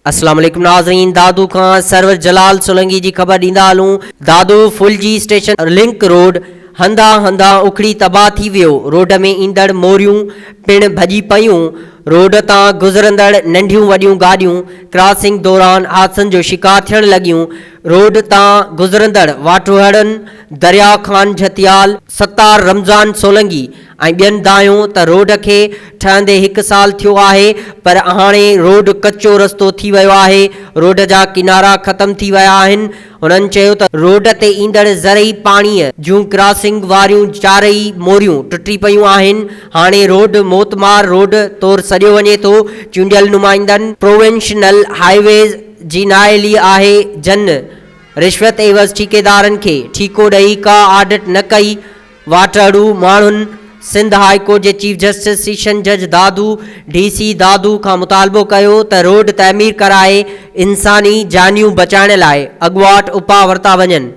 اسلام عليڪم ناظرين دادو کان سرور جلال سولنگي جي خبر ڏيندا هلون Dadu Phulji station link road هنڌان هنڌان اکڙي تباهه ٿي ويو روڊ ۾ ايندڙ موريون پڻ ڀڄي پيون روڊ تان گذرندڙ ننڍيون وڏيون گاڏيون ڪراسنگ دوران حادثن جو شڪار ٿيڻ لڳيون روڊ تان گذرندڙ واٽهڙن دريا خان جهتيال ستار رمضان سولنگي ۽ ٻين دانهيو ته روڊ کي ٺهندي هڪ سال ٿيو آهي پر هاڻي روڊ ڪچو رستو ٿي ويو آهي، روڊ جا ڪنارا ختم ٿي ويا آهن، هنن چيو ته روڊ تي ايندڙ زرعي پاڻيء جون ڪراسنگ واريون چارئي موريون ٽٽي پيون آهن، هاڻي روڊ موتمار روڊ طور سڏيو وڃي ٿو، چونڊيل نمائندن پروونشنل هاء ويز جي نااهلي آهي جن رشوت عيوض ٺيڪيدارن کي ٺيڪو ڏئي ڪا آڊٽ نه ڪئي، واٽهڙو ماڻهن سنڌ هاء ڪورٽ جي چيف جسٽس، سيشن جج دادو، ڊي سي دادو کان مطالبو ڪيو ته روڊ تعمير ڪرائي انساني جانيون بچائڻ لاء اڳواٽ اپاء ورتا وڃن.